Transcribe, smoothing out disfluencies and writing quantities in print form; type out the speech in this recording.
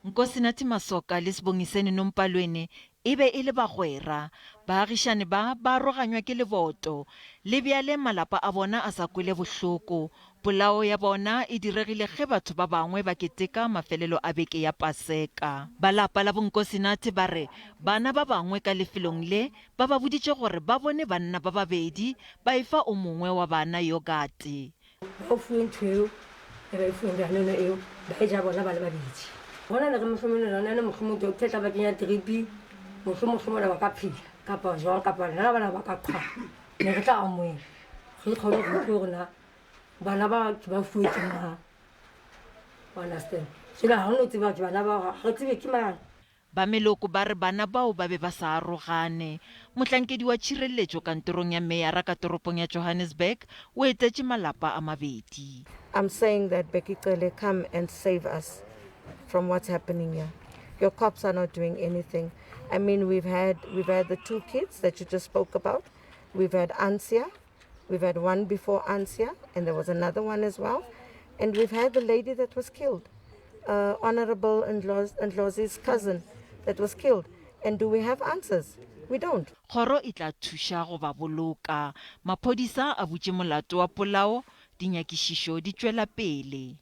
Nkosinathi Masoka le Sibongiseni Nompalweni e be e le bagwera. Baagišani ba ba aroganywa ke leboto. Le bjale malapa a bona a sa kwele bohloko. Polao ya bona e diregile ge batho ba bangwe ba keteka mafelelo a beke ya Paseka. Ba lapa la boNkosinathi ba re bana ba bangwe ka lefelong le ba ba boditše gore ba bone banna ba babedi ba efa o mongwe wa bana yogate. Ba o fuwe ntho eo e ba e fuweng Danone eo, ba e ja bona ba le babedi. Gona le ge mohlomong le Danone mohlomong doctor tla ba kenya dripi, mohlomong mohlomong ba ka phela kapa jwang kapa lena bana ba ka qhwa ne re tla amoela re kgone go utlwe gore na bana ba ke ba fuwe ke mang. O understand? Jwale ha o no tseba ke bana ba ga re tsebe ke mang. Ba meloko ba re bana bao ba be ba sa arogane. Mohlankedi wa tšhireletšo kantorong ya meyara ka toropong ya Johannesburg o etetše malapa a mabedi. I'm saying that Bheki Cele come and save us from what's happening here. Your cops are not doing anything. I mean, we've had we've had the two kids that you just spoke about. We've had Ansia. We've had one before Ansia, and there was another one as well. And we've had the lady that was killed, Honorable Ndlozi's cousin that was killed. And do we have answers? We don't. Kgoro e tla thuša go ba boloka. Maphodisa a butše molato wa polao, dinyakišišo di tšwela pele.